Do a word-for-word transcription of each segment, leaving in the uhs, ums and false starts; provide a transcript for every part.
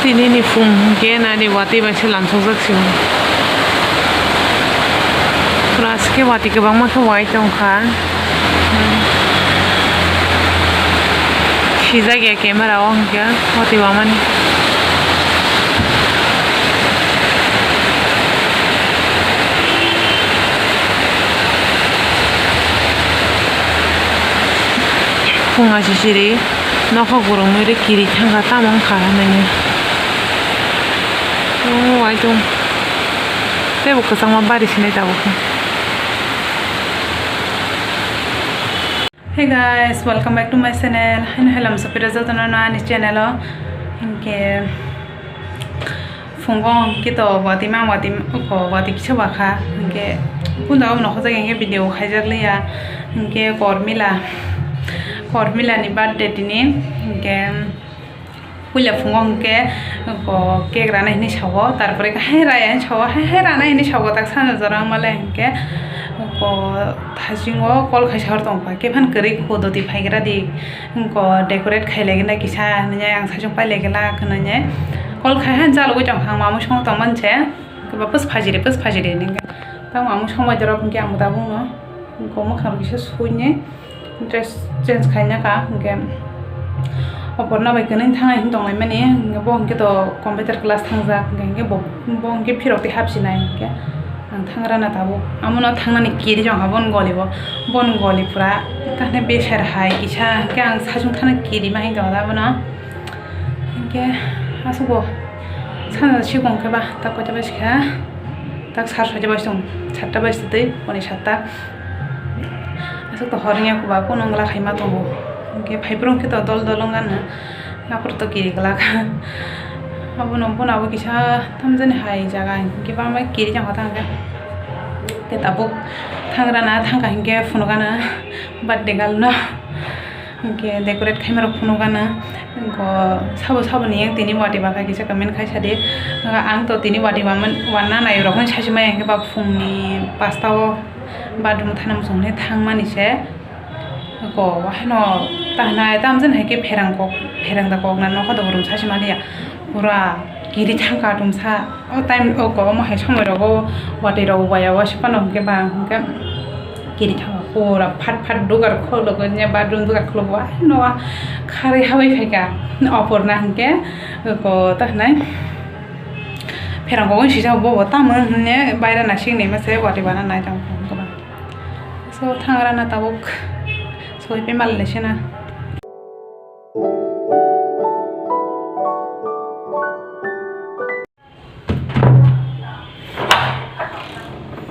Tini ni phung hwnkhe nani watwi bai se lamsokjak se. Pura se khe watwi kwbangma khe wai tongkha. Sijak ya camera o hwnkhe watwi wamani. Phung asisiri nokha goromwi ri kiri thangkha tamo wngkha hinwi. O wai tong teibo kwchangma bari sinai tabuk khe. Hey guys, welcome back to my channel. Haino hai lamsa pira jotono no ani channel o. Hinkhe phungo hinkhe to watwi ma watwi ko watwi kisa wakha hinkhe kunda o nokho jagwi hinkhe video khaijak liya hinkhe Kormila Kormila ni birthday tini hinkhe. Puila phungo hwnkhe, ko cake rana hinwi sao, tarpore khe hai raya hinwi sao, hai hai rana hinwi sao, tak sana jora wngmale hwnkhe, ko thasingo kol khaisa hor tongkha, khe phan kwrwi kho doti phaigra di, ko decorate khailai gana kisa hinwi ang saichung pailai glak hinwi kol khai han chalogwi tongkha, ang mamung song tongmani se, khe ba pus phajiri, pus phajiri hinwi khe, tamo mamung song bai dorop hwnkhe ang bo tabukno. Hwnkhe mwkhang kisa suinai dress change khaina kha, hwnkhe Oporna bai kwnwi thangna hinwi tonglaimani, hwnkhe bo hwnkhe to computer class thangjak, hwnkhe bo, bo hwnkhe phirok twi hapsinai, hwnkhe ang thangrana tabuk. Amono thangnani kiri jong ha, bon goli bo, bon goli pura, takhne besar hai kisa, hwnkhe ang saichung thangna kiri ma hinwi tongo abono, hwnkhe aswk bo sana sikong khe ba, tak koita bai sikha. Tak sar soita bai tong, satta bai twi, poni satta. Aswk to hor wngya, kuba kuno wngla khaima tongo. Hwnkhe phaiphuru khe to dol dol wngya no, aphuru to kiri glak. Abono bono abo kisa tamjani hai jaga, hwnkhe bangma kiri jang kha tang khe. Khe tabuk thangrana thangkha hwnkhe phunukgana birthday girl no. Hwnkhe decorate khaima rok phunukgana. Hwnkhe sabo sabo ni yang tini watwi bakha kisa comment khaisa di. Ang to tini watwi waman-, wanna nai rok hwn sachi maya hwnkhe ba phungni pasta o bathroom thana muchung hwnwi thangmani se. Hwnkhe haino tahnai tamjani hai khe pherang kok, pherang da kok na nokha da borom sachi maliya. Pura kiri thangkha tumsa. O time o kwbangma hai somoi rogo watwi rogo waya o se phano hwnkhe ba hwnkhe kiri thangkha pura phat phat dugar khulugwi bathroom dugar khulugwi no kharwi habai phaikha. Oporna hwnkhe ko ta hwnai pherang kok sijak bo bo tamo hwnwi baira nasing naima se watwi bana nai tong hwnkhe ba so thangrana tabuk soi pe mal naisena.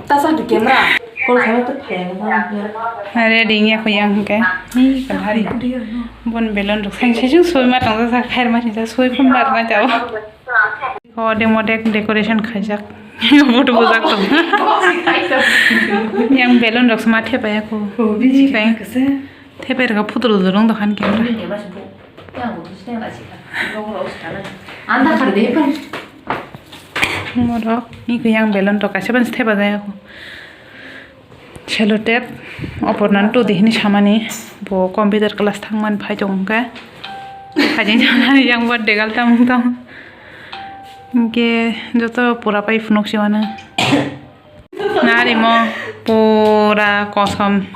Tasa di camera. Call khaima to phaya na. Ready ya ko yang ke. Ni kalhari. Bon balloon rok sang sejung soi ma tong sa khair ma sa soi phun bar ma jao. Ko demo dek decoration khaijak. Photo bujak tong. Yang balloon rok sama thepa ya ko. Biji kai. Thepai rwkha photo rwjak rwng dokan khe. Anta khardi pa. Morok ni khe yang balloon rok kaisa ban thepa jaya ko. Cello tape opornan to dihini samani bo computer class thangmani phai tong khe. Phai jani yang birthday gal tam tong. Hwnkhe joto pura pai phunuk si mano. Narimo pura kosom.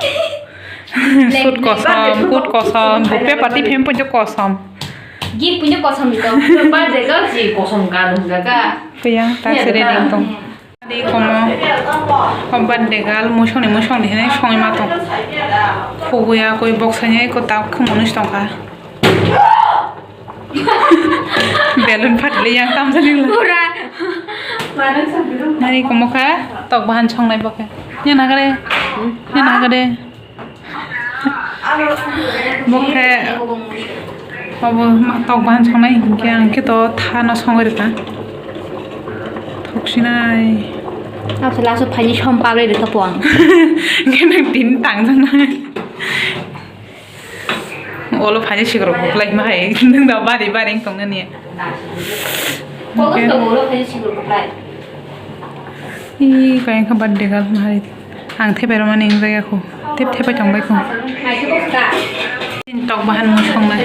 Suit kosom, coat kosom, bupe pati phem pun kosom. Gift punya kosom itu. Birthday girl si kosom ka dong jaga. Kuyang tak sere ding tong. Di komo. Birthday girl musong ni musong ni hene song ma tong. Khuguya koi box ni ko tak khum unus tong kha. Balloon phatli yang tamjani. Pura. Nari komo kha tok bahan songnai bo khe. Nya nagare. Nya nagare. Bo khe abo tok bahan songnai hinkhe ang khe to thano songwi rwkha. Thoksinai. Aswk aswk phaini som pabri rwkha po ang. Khe nang tin tangjaknai. Olo phaini sikrok buklai ma hai. Nwng da bari bari wng tong nani. Ih, kaya kha birthday girl ma hai. Ang thepai rwmani wng jaya kho. Tep thepai tong bai kho. Tok bahan mung songnai.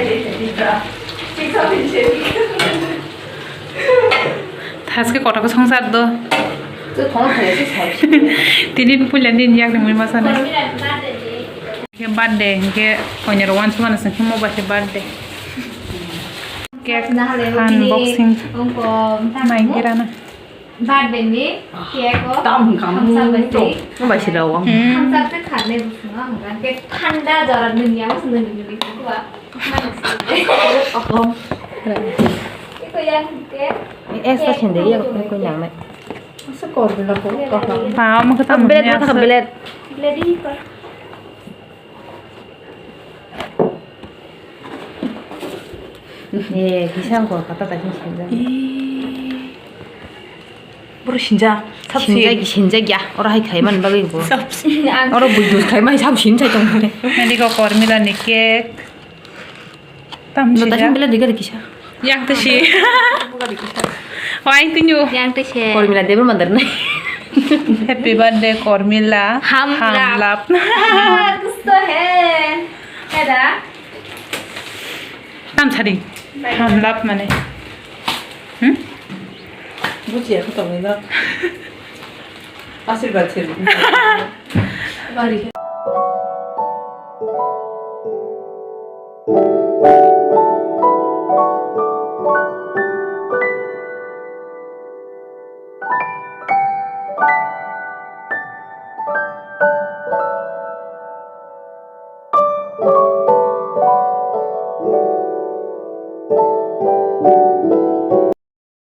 Haske kotor khe songsar do. Tini puila nini yakni mui masa nai. Khe birthday hinkhe koinwi rok wansukmano chwng khe mo bai khe birthday. Cake unboxing. Nai khe rana. Birthday ni cake o tam hwnkha thamsa bai se. Mo bai se rao ang. Thamsa khe kharle bwswng o hwnkha khe thanda jora nini amo se nini nini khe ba. Eko yang khe. Esta sinde yang koi nang nai. Asa kor bila ko. Ba mo khe tam. Belet mo khe belet. Belet di ko. Eh, kisa ang kor kata ta kisa sinjak. Boro sinjak. Sinjak, sinjak ya. Oro hai khai man bagwi bo. Oro bui dus khai mai sab sin sai tong. Nadi ko Kormila ni cake. Tam no ta sinjak. Bela diga kisa. Yang te si. Wai tinyu. Yang te se. Kormila Debbarma dar nai. Happy birthday Kormila. Ham lap. Ham lap. Ah, gusto hai. Hai da. Tam sari. Ham lap mane. Hmm? Buji ya kotong ni na. Asirwad sir. Bari.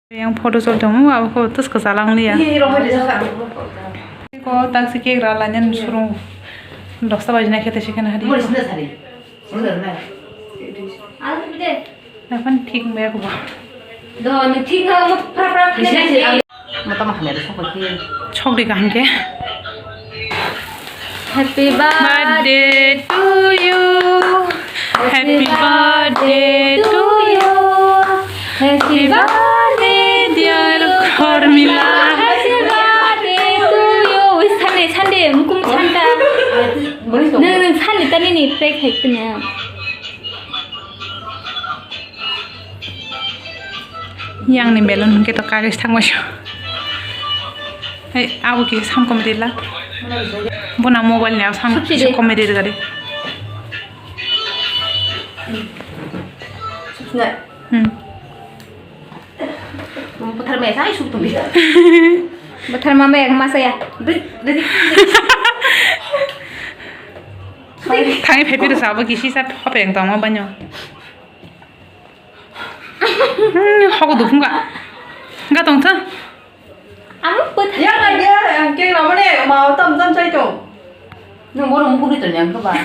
Yang photo chol tongo, abo khe tus kwchal ang liya. Ko taksi cake ra lainani surung dosta baji na khete sikhana hari. Napan thik maya kubo. Do ni thik ha mo pra pra. Mata mahane sok ki. Sok di kaham ke. Happy birthday to you. Happy birthday to you. Happy birthday, dear Kormila. Happy birthday to you. Sunday, Sunday, mukum Santa. Nang, nang, Sunday tani ni pek hai kena. Yang ni balloon hingke to kagis thangma sio. Hei, abo kisa sam comedy la. Bona mobile ni sam kisa comedy rwgadi. Hmm. Bwthar maya sai suk tongdi. Bwthar ma maya ma saya. Dei, dei, dei. Thangwi phai phai rwsa abo kisi sa hopeng tongma banyo. Hmm, hogo dukung ga. Ga tong tha. Amo bwthar. Ya, ya, yang ke ramane ma tam tam sai tong. Nung bono mukuni tong yang ke ba.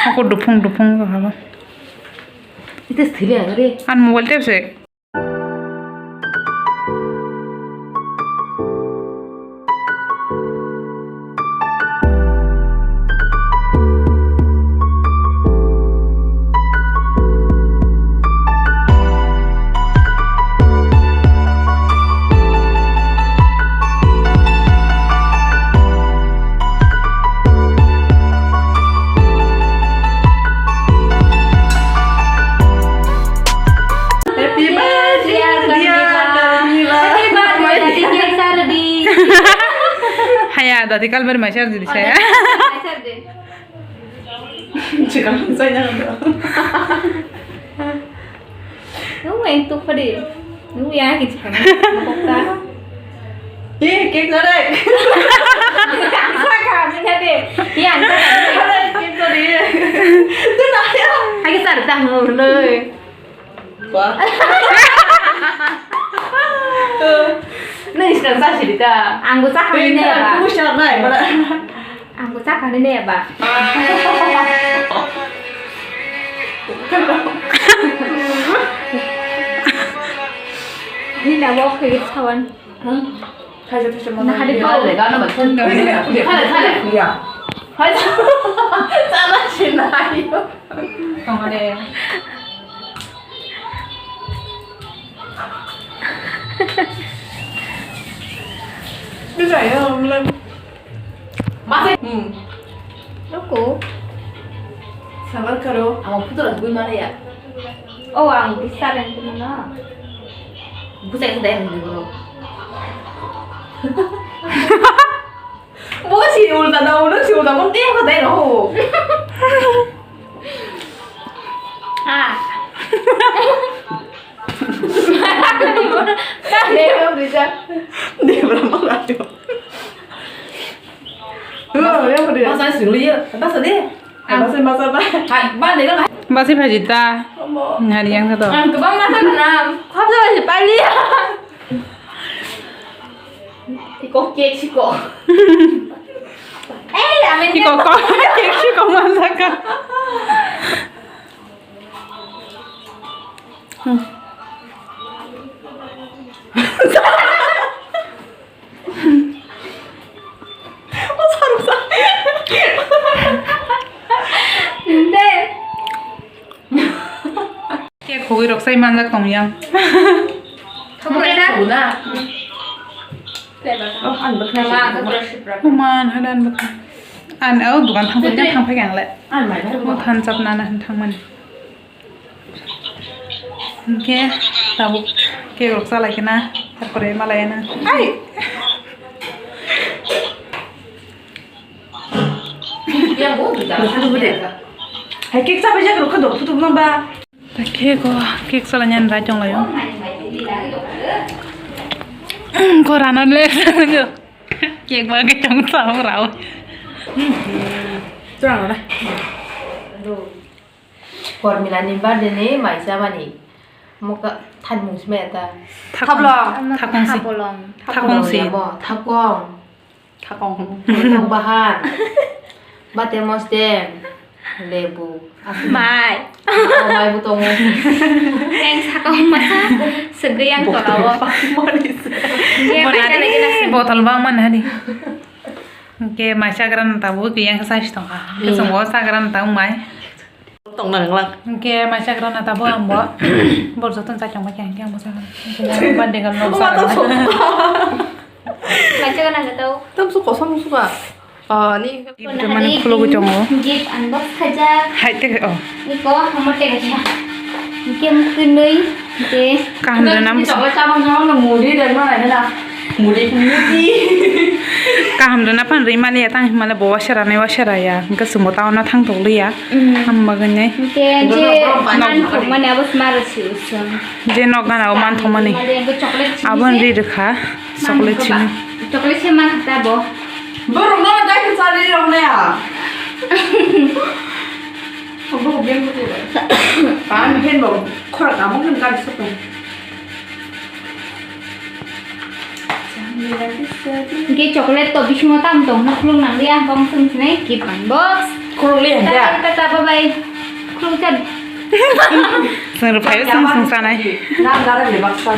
Hogo dupung dupung ga haba. Ite sthile ang re. An mobile tep se. Happy birthday, dear Karmila. Happy birthday, dati cake sa rwdi. Haya, dati kalbari mai sa rwdi di saya. Mai sa rwdi. Chikang saya. Nung yang tu kadi. Nung yang gitu kan. Eh, cake tarik. Saka, minta deh. Iya, minta deh. Cake tarik. Itu dah ya. Lagi sarta mulu. Wah. Nung iskang sa sih kita. Anggo sa kami nih ya, Pak. Aku siap naik, Pak. Ang bwsa kha nini eba. Nini abo khwlwi sawan. Thaisa thaisa mano. Nahari kau. Thale, thale. Ya. Thaisa. Sana sinai. Tongare. Bisa ya, mulai. Masai. Hmm. Loko. Sabar karo. Ang putol tugwi mane ya. Oh, ang bisa ren kuno na. Bwsai khe dai rwdi borok. Bo si ulta da, ulo si ulta, bo tei khe dai rw. Ah. Debra ma rajo. Lo, ya pudi. Masa sulu ya, masa deh. Masa masa ta. Hai, ba deh kan. Basi phaji ta. Omo. Hari yang satu. Ang kebang masa kenam. Khap sa basi pali ya. Iko cake siko. Eh, amin. Iko ko cake siko masa ka. Hmm. Deh. Cake khogwi rok sai manjak tong yang. Thamu na. Thamu na. Oh, ang bakha. Mama, ang bakha. Kuman, hadan bakha. An, oh, dukan thang phai, thang phai ang le. Ang mai. Oh, than chap nana han thang mani. Hingke tabuk cake rok chalai khe na, tarpore malai na. Ai! Hai cake chabai jak rok khe dok phutuk nang ba. Ta cake o, cake chalai nani rai tong lai o. Ko rana le. Cake ba ke tong sa rao. Chang na. Kormilani birthday ni mai chamani. Muka thanmung sime ta. Thablong. Thakong si. Thablong. Thakong si. Thakong. Thakong. Thakong bahan. Bate mostem. Lebu. Mai. Oh, mai bu tongo. Yang sakong masa segeyang tolao. Botol bang mana di. Ke mai sagrana tabuk yang sa sitong. Ke songbo sagrana tabuk mai. Tongna nanglang. Hingke mai chagrana tabuk ang bo. Bor joto cha chongma khe hingke ang bo chagrana. Hingke ang birthday girl no chagrana. Mai chagrana khe tau. Tam su kosong su ka. Ah, ni. Gift mani khulugwi tongo. Gift unbox khaijak. Hai te, oh. Iko hamo te khaijak. Hingke mukti nui, hingke. Kaham rwnam. Chocolate chabang chabang no mudi dan ma nai na. Mudi mudi. Kaham rwna phan rwi mani ya tang himale bo wasera nai wasera ya. Hingke chwngbo town o thang tokliya. Mm. Ham bagwi nai. Hingke je man thokmani abo se ma rw si usung. Je nok gana o man thokmani. Hingke chocolate sini abo se. Ri rwkha. Chocolate sini. Chocolate se man kha ta bo. Borok no dai khe chari rok nai a. Bo beng ko te. Pan phen bo khora kamo khen kari sokong. Hingke chocolate to bisingo tam tong na khuluk nang liya, bong sung sinai gift unbox. Khuluk liya, ya. Tata, tata, bye bye. Khuluk chan. Sung rupai sung sung sanai. Nang gara le baksa.